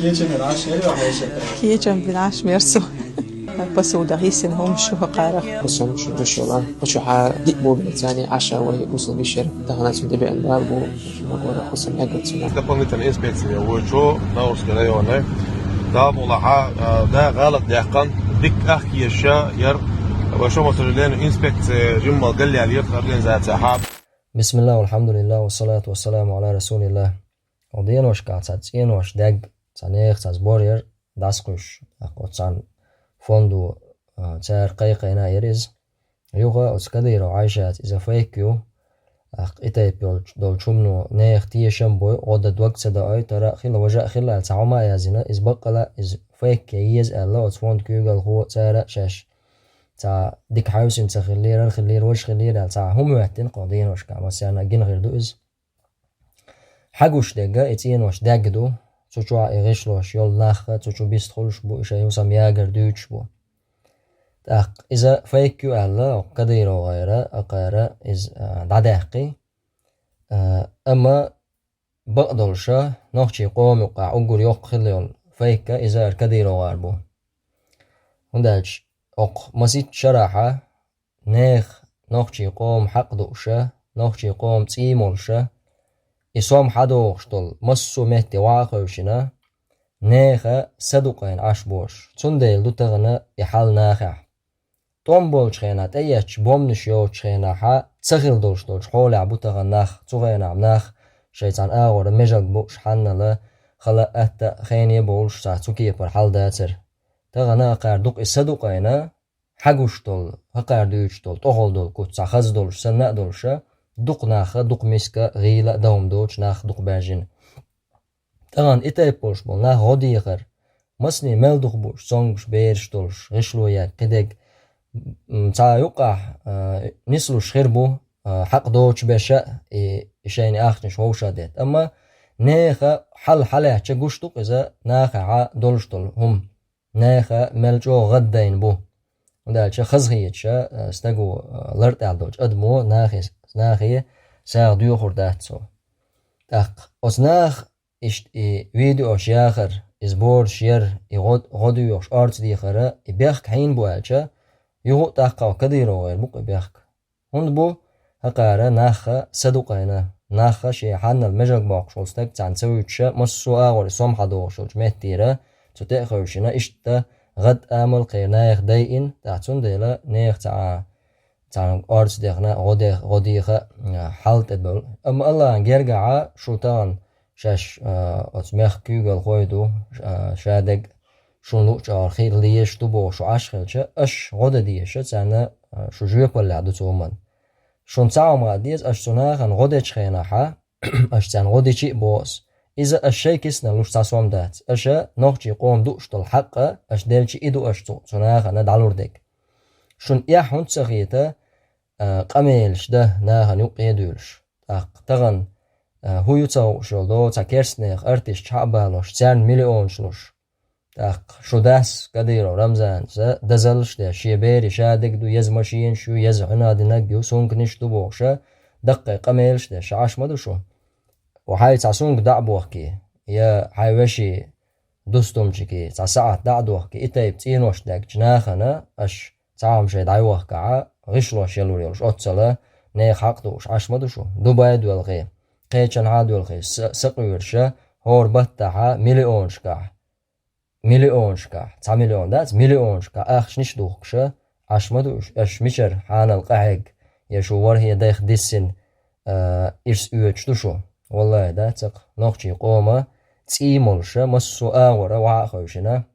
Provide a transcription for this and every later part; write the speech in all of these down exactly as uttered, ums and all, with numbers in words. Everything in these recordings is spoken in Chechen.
Кечам бин Ӏаш, хӀервахь вешан. Кечам бин Ӏаш, мерсо. Посуда гӀисина хӀума шу хӀокхара. Хусам шу душала. Хучу хьа диъ бу бецани Ӏаша вай усул бишер. Тахана цун дебе ан бал бу. Магора хусам ягацуна. Дополнительная инспекция вочо Наурский районы. Дабулаха, да, гӀалат дяхкан. Дик ахкиеша яр. Вашо, к сожалению, инспекция жиммал галлял яр организация хаб. بسم الله والحمد لله والصلاة والسلام على رسول الله. Хьо деношка цхьа цӀенош даг, цхьа нех, цхьа сбор яр, дӀасакхуьйш. Оцу цхьана фонду, а, цара кхайкхийна яр иза. Юха оцу Кадыров Ӏайшаца иза фейк ю. Ахь и тайп йолчу, долчу хӀумано нехан тешам бой, гӀо дан дог ца даой, тара а хила, важа а хила аьлла, цхьа хӀума а яздина, иза баккъала, иза фейк я еза аьлла, оцу фонду куьйгалхо цара а шаьш. Цхьа дика хьаьвсина ца хиллера, хиллера, важа хиллера аьлла, цхьа хӀума хӀоьттина кхо деношка, массарна а гина хир ду иза. Хьагуш дегга и цӀенош даьгга ду, цу чохь и гӀишлош йолу нах а цу чу бистхуьлуш бу, и шайн хӀусам ягар дуьйцуш бу. ТӀаккха иза фейк ю аьлла, Кадыров гӀайра, акхара иза, а, дӀадаьккхи. А, амма бакъдолуша, нохчий къоман юкъахь уггар йоккха хилла йолу фейкка иза ара Кадыров гӀар бу. ХӀунда аьлча окху масийтта шарахьа нехан нохчий къоман хьакъ дууша, нохчий къоман цӀий молуша, и сом хьадохуш долу массо а метте ваха а хевшина, нехан садукъайна Ӏаш бош. Цундела ду тахана и хьал нахехь. ТӀом болчу хенахь, тӀеэцча бомнаш йоцучу хенахьа ца хила долуш долчу хьолехь бу тахана нах, цу хенахь нах шайн цхьана агӀора межалг бууш хьаннала, хала а, атта а, хене а бовлуш цхьа цу кепара хьал дацара. Тахана а кхара дукха и садукъайна, хьагуш долу, хӀокхара дуьйцуш долу, тӀехула долу куц цхьа хаза долуш санна а долуша, дукха наха, дукха миска, гӀийла а дан хӀума доцуш нах дукха баьржина. ТӀаккха и тайпа болуш болу нах гӀо дехар, масане мел дукха бууш, цомгуш бераш долуш, гӀишло ян кхидерг, м, цхьа юкъахь, а, нислуш хир бу, а, хьакъ доцуш беша а, и, и шайна ахчанаш вовшах детта. Амма нехан хьал хьалаьцча гуш ду-кх иза нахехьа долуш долу хӀума. Нехан мел чӀогӀа гӀаддайна бу. ХӀунда аьлча хазахеташа, а, стаго, а, лартӀехь долчу адамо нахе, нахе сагӀа доьхур дац цо. ТӀаккха оцу наха иштта и видеош яхар, иза бораш яр, и гӀо-, гӀо доьхуш орца дехара, и бехк хьийна бу аьлча, юха а тӀаккха Кадыров гӀайр бу-кх и бехк. ХӀунда бу хӀокхара наха садукъайна, наха шен хьаннал межаг боккхуш волу стаг царна ца вуьйцуша, массо а агӀор и сом хьадохуш йолчу меттера, цу тӀе а хевшина, иштта гӀад амал кхеран наха дайина, тӀаккха цундела нехан цхьа а, царна орца дехна, гӀо дех-, гӀо деха, а, хьал тӀе долу. Амма Аллахьан гергахьа шу тахана шаьш, а, оцу мехка куьйгалхой ду, а, шадерг шуна луъучу агӀор хила дезаш ду бохуш шу Ӏаш хилча, аша гӀо дан дезаша царна, а, шу жоьпаллехь ду цу хӀуманна. Шуна цхьа хӀума а деза, аша цу нахана гӀо дечу хенахьа, аша царна гӀо дечи а боху ас. Иза аша шайн киснал луш цхьа сом дац. Аша нохчий къоман дууш долу хьакъа аша делчи и ду аша цу, цу нахана дӀалур дерг. Шуна эхь хӀунда ца хета, а, къамелаш дан нахана юккъе а дуьйлуш? ТӀаккха тахана, а, хӀун ю ца хууш йолу, до цхьа керстанех артисташ хьа а балош, царна миллионаш луш. ТӀаккха шу дас Кадыров Рамзанца дазаллаш деш, шен бере шадерг ду, еза машенаш ю, еза хьуьнадинарг ю, сумканаш ду бохуша, даккхий къамелаш деш, ша Ӏаш ма ду шу? О, хьайн цхьа сумка дӀа а бохкий, я хьайн вешин дустумчикий цхьа сахьат дӀа а дохкий, и тайпа цӀенош даьгча нахана аша цхьа хӀума шайн дӀайохкахьа, гӀишлош ялур йолуш оццала, нехан хьакъ дууш Ӏаш ма ду шу? Дубай а доьлхий, кхечанхьа а доьлхий, са-, сакъоьруша, хӀора баттахьа миллионашкахь, миллионашкахь, цхьа миллион дац, миллионашкахь ахчанаш а духкуша, Ӏаш ма ду уьш, аша мичара хьанал къахьегна, я шу ворхӀе дайх диссина, а, ирс оьцуш ду шу? Валлахьи, дац-кх, нохчий къоман цӀий молуша, массо а агӀора ваха а хевшина,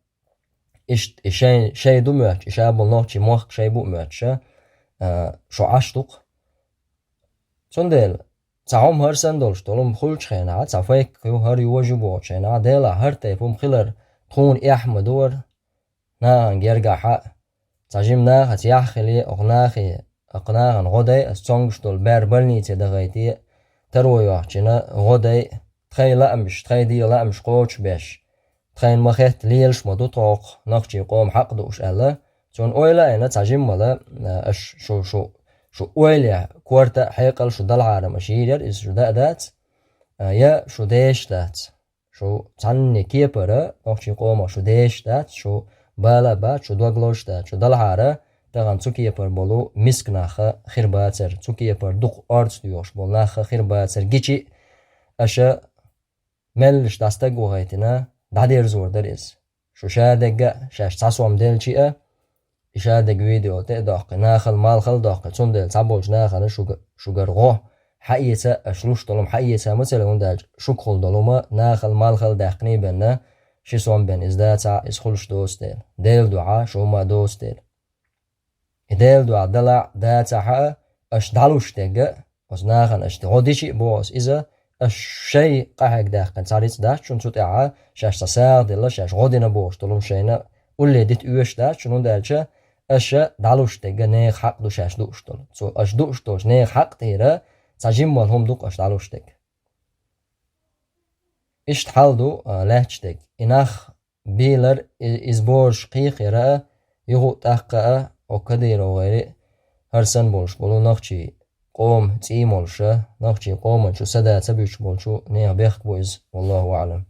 иштта и шайн, шайн ду моьттуш, и ша болу нохчий мохк шайн бу а моьттуша, а, шу Ӏаш ду-кх. Цундела цхьа хӀума хӀара санна долуш долу хӀума хуьлучу хенахь, цхьа фейк ю, хӀара ю, важа ю бохучу хенахь, Делахь хӀара тайпа хӀума хилар тхуна эхь ма ду хӀара, нахана гергахьа а. Цхьа жима нахаца яхь хиле, окху нахе, окху нахана гӀо дай ас, цомгуш долу бер больнице дахайте, таро йохчина гӀо дай, тхайн лаамаш, тхайн дегӀан лаамаш кхочушбеш, тхайна ма-хетта лелаш ма ду тхо хӀокху нохчий къоман хьакъ дууш аьлла, цунна ойла а йина, цхьа жиммала, а, аша шу, шу, шу ойла, корта а, хьекъал шу далахьара-м аша йийр яра, иза шу даа дац, а, я шу дешаш дац. Шу цхьанне кепара нохчий къомах шу деш дац, шу бала бац, шу дог лозуш дац. Шу далхьара тахана цу кепара болу миска нах хир бацар, цу кепара дукха орца доьхуш болу нах хир бацар гичи, аша меллаш дӀа стаг вахайтина, дӀадерзор дара иза. Шу шадегга а, шаьш цхьа сом делчи а, и шадегга видео тӀе а доккхи, нахал малхал а доккхи, цундела цхьаболчу нахана шуга-, шугара гӀо хьаэца, аша луш долу хӀума хьаэца ма ца ле, хӀунда аьлча шугахула долу хӀума нахал малхал а даьккхина бенна, ши сом бен иза дацахь а, иза хуьлуш доцу дела. Делан дуьхьа шу хӀума доцу дела. И Делан дуьхьа далахь а, дацахь а, аша дӀалуш дегга а, оцу нахана аша гӀо дичи а боху аса иза, аша шайн къахьегдаьккхина цхьа рицкъ дац шуна цу тӀехьа, шаьш цхьа сагӀа делла, шаьш гӀо дина бохуш долу хӀума шайна улле дита оьшуш дац шуна, хӀунда аьлча аша дӀалуш дегга нехан хьакъ ду шаьш дууш долу. Цу аша дууш долчу нехан хьакъ тӀера цхьа жиммал хӀума ду-кх аша дӀалуш дегга. Иштта хьал ду, а, лаьтташ дерг. И нах бийлар, и-, иза божуш кхайкхаяра а, юха а тӀаккха а, оцу КадыровгӀеран а, хӀара санна болуш болу нохчий къоман цӀий молуш а, нохчий къоман чу садаца буьйцуш болчу нехан бехк бу иза, валлаху аӀлам.